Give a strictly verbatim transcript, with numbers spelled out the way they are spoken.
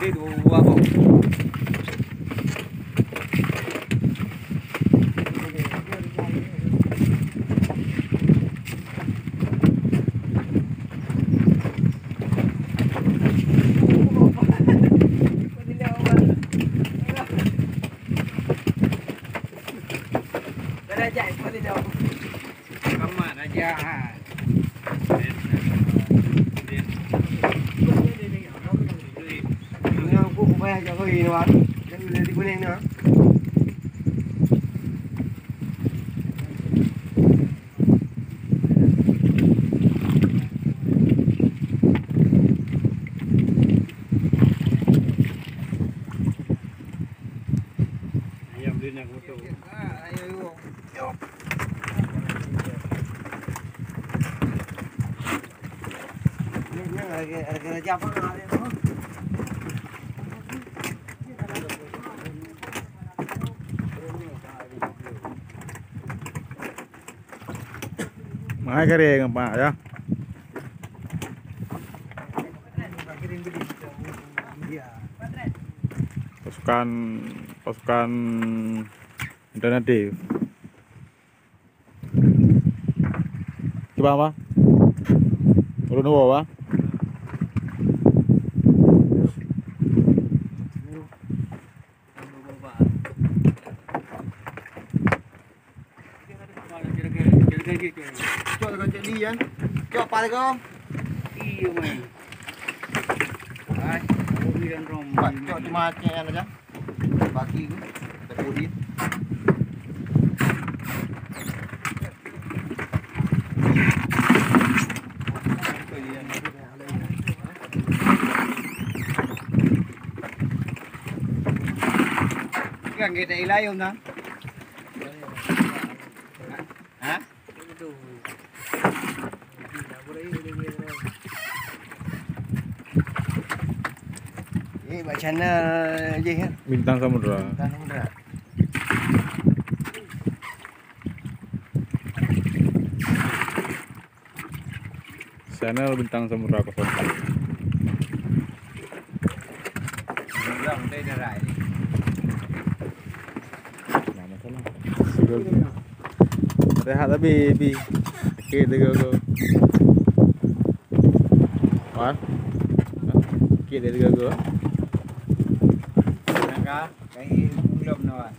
Dua boh. Kamat aja. Nyoe pun upaya jak koi ni, Wan. Jadi, jadi kuning ni, ha. Ayam dia nak kutuk. Mahai kari ngon pak ya. Pasukan, pasukan Alternatif. Kiban, Bang? Ulôn woe, Bang. Cok, cok, cok, ni, ya. Cok, apa lagi? Iya, man. Hai, kopi dan rom. Pak, cok, cuma cek aja. Baki tu, tepuk dia. Kan kita ilayum nah. Ha? Eh, bak channel je ya. Bintang Samudra. Bintang Samudra. Channel Bintang Samudra kosong empat. Nah, masalah. Sudah. Rehat tapi, Bi. Sakit dada aku. Wan. Sakit dada aku. Nangka, kain belum, Wan.